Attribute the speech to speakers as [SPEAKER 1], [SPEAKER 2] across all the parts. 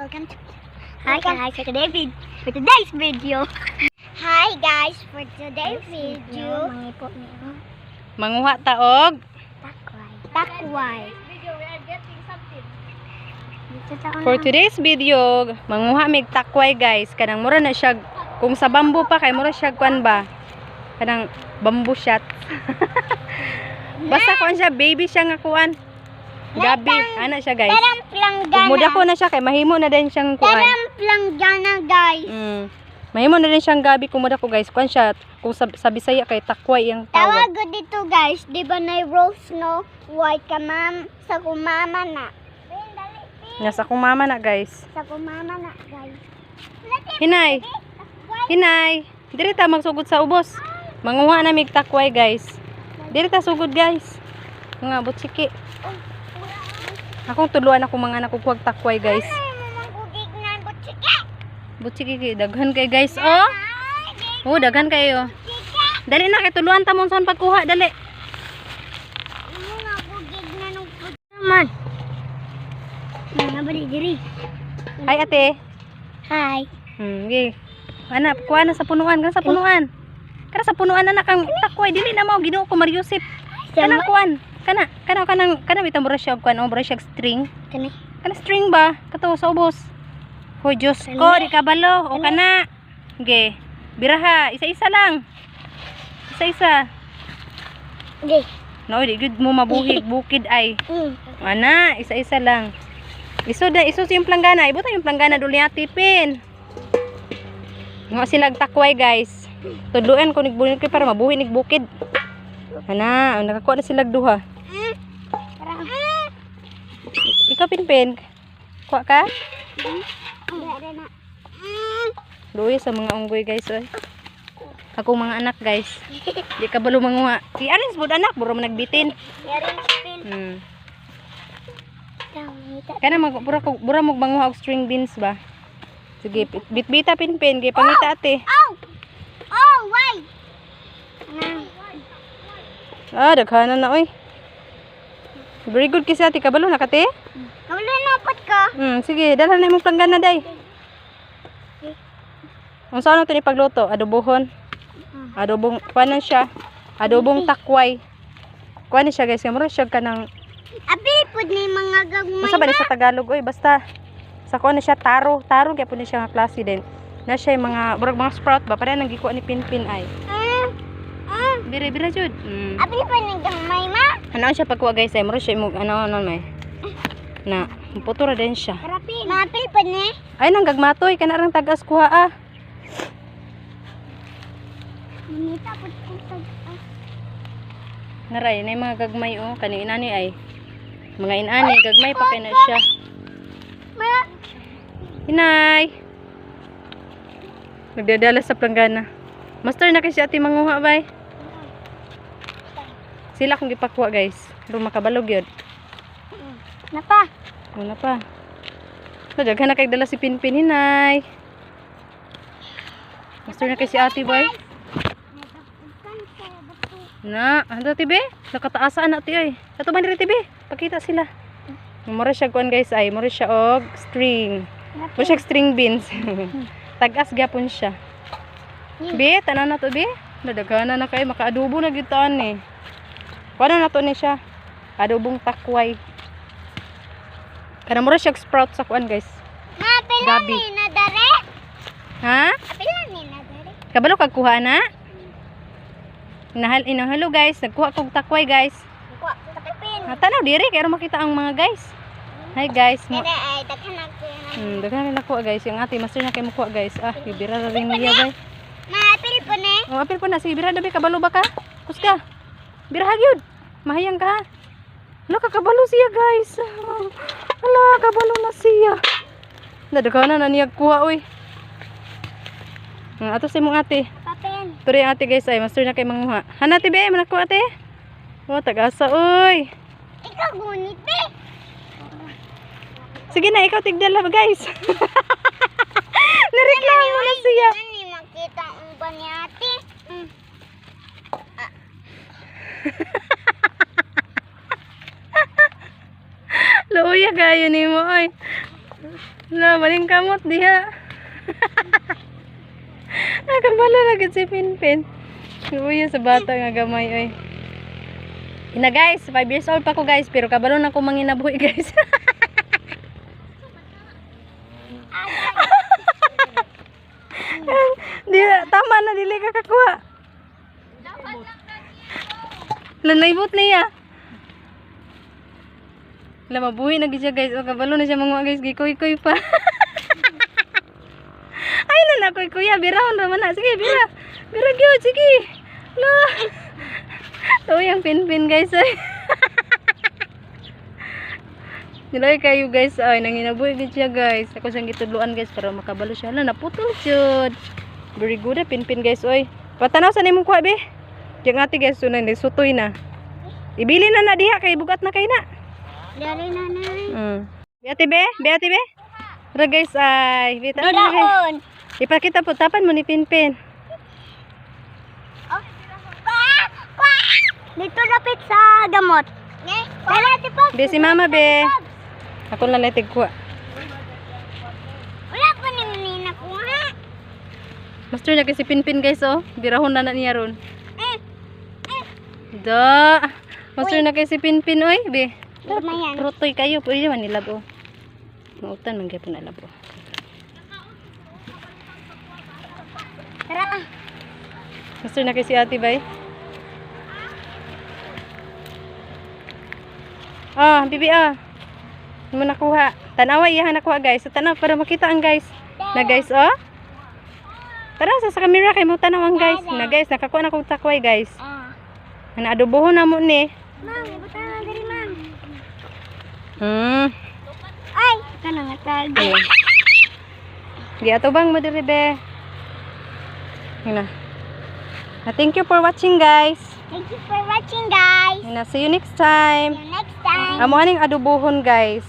[SPEAKER 1] Welcome to Hi guys, for today's video. Hi guys, for today's video.
[SPEAKER 2] Manguha taog.
[SPEAKER 1] Takway. Takway.
[SPEAKER 2] For today's video, manguha mig takway, guys. Kanang mura na siya kung sa bamboo pa kay mura siya kuan ba? Kanang bamboo shot. Basta kuan siya, baby siya nga kuan. Gabi, ana siya, guys.
[SPEAKER 1] Tarang planggana.
[SPEAKER 2] Ug mudako na siya kay mahimo na din siyang kuan.
[SPEAKER 1] Tarang planggana, guys.
[SPEAKER 2] Mahimo na din siyang gabi kung mudako, guys. Kuan siya kung sa Bisaya kay takway ang
[SPEAKER 1] Tawag
[SPEAKER 2] tawag.
[SPEAKER 1] ko dito, guys, di ba na rose no? White ka ma'am sa kumama na. Pin, dali, pin.
[SPEAKER 2] Nasa akong mama na, guys.
[SPEAKER 1] Sa kumama na, guys.
[SPEAKER 2] Hinay. Hinay. Diri ta magsugod sa ubos. Manguha na mig takway, guys. Diri ta sugod, guys. Mga butsiki. Akong tuluan ako mga anak ko kuwag takway, guys.
[SPEAKER 1] Ay, mamang na butsike.
[SPEAKER 2] Butsiki kay daghan kay, guys, oh. Oh, daghan kayo. Dali na kay tuluan ta mo unsaon pagkuha, dali.
[SPEAKER 1] Man. Mga bali diri.
[SPEAKER 2] Hi, ate.
[SPEAKER 1] Hi.
[SPEAKER 2] Okay. Ana, kuha na sa punuan, kana sa punuan. Kana sa punuan anak ang takway dili na mao Ginoo ko Mariusip. Kanang kuan. Kana, kana kanang kana bitang mura siya og kuan, oh, mura siya og string.
[SPEAKER 1] Kani.
[SPEAKER 2] Kana string ba? Kato sa ubos. Hoy Diyos ko, di ka balo. O kana. Ge. Biraha, isa-isa lang. Isa-isa.
[SPEAKER 1] Ge.
[SPEAKER 2] No, di gud mo mabuhig bukid ay. Ana, isa-isa lang. Iso da, iso yung planggana. Ibutang yung planggana duli tipin. Nga sila takway, guys. Tudluan ko nigbuhin ko para mabuhi nig bukid. Ana, nakakuha na sila duha. Ikaw, Pinpin. Kuha ka?
[SPEAKER 1] Na.
[SPEAKER 2] Luwi sa mga unggoy, guys, oy. Ako mga anak, guys. Di ka balo manguha. I-arrange mo anak, buro man nagbitin.
[SPEAKER 1] Yaring spin.
[SPEAKER 2] Kana mag bura ko bura mo manguha og string beans ba? Sige, bitbita, Pinpin, gi pangita ate.
[SPEAKER 1] Oh! Oh, why? Na.
[SPEAKER 2] Ah, daghanan na oy. Very good kasi ate kabalo na kate.
[SPEAKER 1] Kabalo na pot ko.
[SPEAKER 2] Sige, dalhan na imong planggana day. Unsa ano to ni pagluto? Adobohon. Adobong kuan na siya. Adobong takway. Kuan ni siya, guys, kay mura siya kanang
[SPEAKER 1] Abi pud ni mga gagmay.
[SPEAKER 2] unsa ba ni sa Tagalog oy, basta sa kuan na siya taro, taro gyapon ni siya nga klase din. Na siya yung mga murag mga sprout ba para nang gikuha ni Pinpin ay. Bira bira jud.
[SPEAKER 1] Abi pud ni gagmay ma.
[SPEAKER 2] Ano siya pagkuha, guys, ay mura siya imong ano ano may. Na, puto ra din siya.
[SPEAKER 1] Rapin. Maapil pud ni.
[SPEAKER 2] Ay nang gagmatoy kana rang tagas kuha ah.
[SPEAKER 1] Mangita pud ko tag-as.
[SPEAKER 2] Naray na yung mga gagmay oh, kani inani ay. Mga inani gagmay pa kay na siya.
[SPEAKER 1] Ma.
[SPEAKER 2] Hinay. Nagdadala sa planggana. Master na kasi ate manguha bay. Sila akong gipakuha, guys. Pero makabalog yun.
[SPEAKER 1] Napa.
[SPEAKER 2] Wala pa. Nadaghan na kay dala si Pinpin, hinay. Master na kay si ate bay. Na, ano tibe? Nakataasaan na ti ay. Ato man diri tibe. Pakita sila. Mura siya kuan, guys, ay, mura siya og string. Mura siya og string beans. Tag-as gyapon siya. Bi, tanan na to bi. Nadaghanan na kay makaadobo na gyud taan ni. Kuan na to ni siya. Adobong takway. Kana mura siya og sprout sa kuan, guys.
[SPEAKER 1] Ma, pila
[SPEAKER 2] Gabi.
[SPEAKER 1] ni na dare?
[SPEAKER 2] Ha?
[SPEAKER 1] Pila ni na dare?
[SPEAKER 2] Kabalo kag kuha na? Inahal ino hello guys, nagkuha kog takway, guys.
[SPEAKER 1] Kuha tapin.
[SPEAKER 2] Ah, tanaw diri kay aron makita ang mga guys. Hi guys. Mo
[SPEAKER 1] Dere ay daghan na ko na.
[SPEAKER 2] Daghan na nakuha, guys. Yung ate master na kay mukuha, guys. Ah, gibira ra rin niya bay.
[SPEAKER 1] Ma, apil po ni.
[SPEAKER 2] Oh, apil po na sige bira dabi kabalo ba ka? Kusga. Bira gyud. Mahayang ka. Hala ka kabalo siya, guys. Hala kabalo na siya. Nadaghanan na niya kuha oy. Ato sa imong ate.
[SPEAKER 1] Papin.
[SPEAKER 2] Turi ang ate, guys, ay master na kay manguha. Hana ate be, manakuha ate. Oh, tag-asa oy.
[SPEAKER 1] Ikaw gunit be.
[SPEAKER 2] Sige na, ikaw tigdala guys. Nareklamo na siya.
[SPEAKER 1] Ano makita ang uban ni ate?
[SPEAKER 2] Luya kayo ni mo oy. Na, maling kamot diha. Nakabalo na gid si Pinpin. Uy, sa bata nga gamay oy. Ina guys, 5 years old pa ko guys, pero kabalo na ko manginabuhi guys. Di, tama na dili ka kakuha. Lanaybot niya. Wala, mabuhi na gid siya guys. O, kabalo na siya mga guys. Gikoy-koy pa. Ay na na, kuy kuya. Birahon raman na. Sige, bira. Bira gyud, sige. La. Tuwi ang pinpin guys. Ay. Niloy kayo guys. Ay, nanginabuhi gid siya guys. Ako siyang gitudloan guys para makabalo siya. Hala, naputol jud. Very good ah, pinpin guys. Oy. Patanaw sa nimong kuha be. Diyan ate guys, sunay sutoy na. Ibili na na diha kay bugat na kay na.
[SPEAKER 1] Dari nanay.
[SPEAKER 2] Be ate be, be ate be. Tara guys ay, be tanaw be.
[SPEAKER 1] Daon.
[SPEAKER 2] Ipakita po tapan mo ni Pinpin.
[SPEAKER 1] Dito lapit sa gamot. Dala, Ate Pops.
[SPEAKER 2] Be si mama be. Ako lang lang tigkuha.
[SPEAKER 1] Wala pa ni Nina kuha.
[SPEAKER 2] Master na kay si Pinpin guys oh. Birahon na na niya ron.
[SPEAKER 1] Eh,
[SPEAKER 2] Da. Master na kay si Pinpin oy, be.
[SPEAKER 1] Lumayan.
[SPEAKER 2] Protoy kayo pwede man nilab oh. Mautan man gyapon na lab oh.
[SPEAKER 1] Tara.
[SPEAKER 2] Master na kay si Ate bay. Ah, bibi ah. Hindi mo nakuha. Tanawa iya nakuha guys. So, tanaw para makita ang guys. Na guys oh. Tara sa camera kay mo tanaw ang guys. Na guys, nakakuha na kog takway guys.
[SPEAKER 1] Ah.
[SPEAKER 2] Na adobohon na mo ni.
[SPEAKER 1] Ma'am, ibutan na diri, ma'am. Ay, kana nga tag.
[SPEAKER 2] Ayun. Giatubang mo diri be. Yun na. Ah, thank you for watching guys.
[SPEAKER 1] Thank you for watching, guys.
[SPEAKER 2] Yun na, see you next time.
[SPEAKER 1] See you next time.
[SPEAKER 2] Amo aning adobohon guys.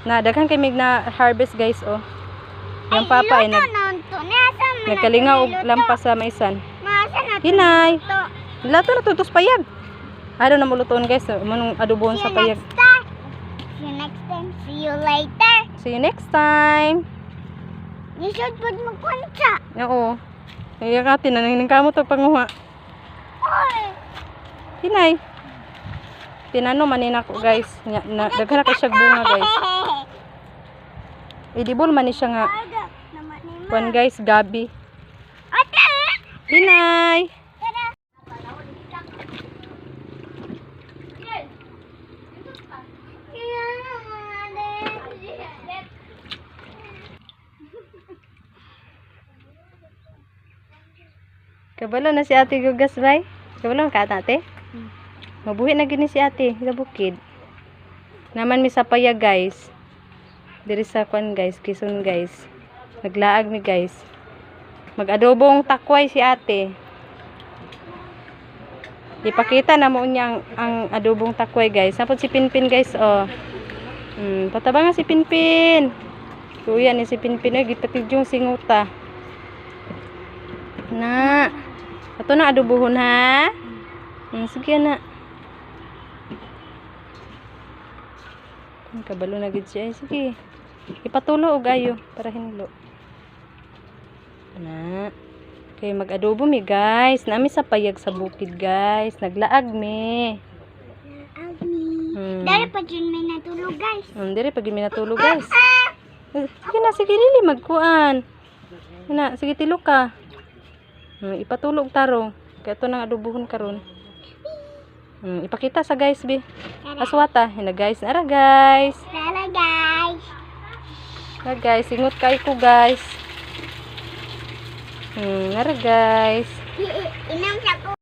[SPEAKER 2] Na daghan kay mig na harvest guys oh. Yang papa ay
[SPEAKER 1] luto
[SPEAKER 2] nag
[SPEAKER 1] na unto. Nasa man
[SPEAKER 2] nagkalingaw og lampas sa maisan.
[SPEAKER 1] Nasa na to.
[SPEAKER 2] Hinay.
[SPEAKER 1] To.
[SPEAKER 2] Lato na tutos payag. Ano na mulutuon guys, amo nung adobohon
[SPEAKER 1] See
[SPEAKER 2] sa
[SPEAKER 1] you
[SPEAKER 2] payag.
[SPEAKER 1] next time. See you next time. See you later.
[SPEAKER 2] See you next time.
[SPEAKER 1] Nisod pod magkunsa.
[SPEAKER 2] Oo. Ay ka tinaning kamo to panguha.
[SPEAKER 1] Oy.
[SPEAKER 2] Hinay. Tinano man ni nako guys. Nya, na, daghan na kay siya bunga guys. Edible man ni siya nga.
[SPEAKER 1] Aga, naman ni ma.
[SPEAKER 2] Kuan guys, gabi.
[SPEAKER 1] Ate!
[SPEAKER 2] Hinay.
[SPEAKER 1] Tara.
[SPEAKER 2] Kabalo na si Ate Gugas bay. Kabalo ka ate. Mabuhi na gini si ate sa bukid. Naman mi sa payag guys. Diri sa kwan guys, Quezon guys. Naglaag mi guys. Mag-adobong takway si ate. Ipakita na mo niya ang adobong takway guys. Sapot si Pinpin guys oh. Pataba nga si Pinpin. Kuya ni si Pinpin oy gipatid yung singuta. Na. Ato na adobohon ha. Sige na. Ang kabalo na gid siya. Ay, sige. Ipatulo og ayo para hinlo. Na. Okay, mag-adobo mi guys. Nami sa payag sa bukid guys. Naglaag mi.
[SPEAKER 1] Dari pa dyan may natulog, guys.
[SPEAKER 2] Dire pag mi natulog guys. Sige na, sige dili magkuan. Na, sige tilok ka. Ipatulog tarong. Kaya ito nang adobohon karon. Ipakita sa guys bi. Aswata, hina guys. Ara guys.
[SPEAKER 1] Tara, guys.
[SPEAKER 2] Ara guys, singot kay ko guys. Ara guys.
[SPEAKER 1] Inom sa ko.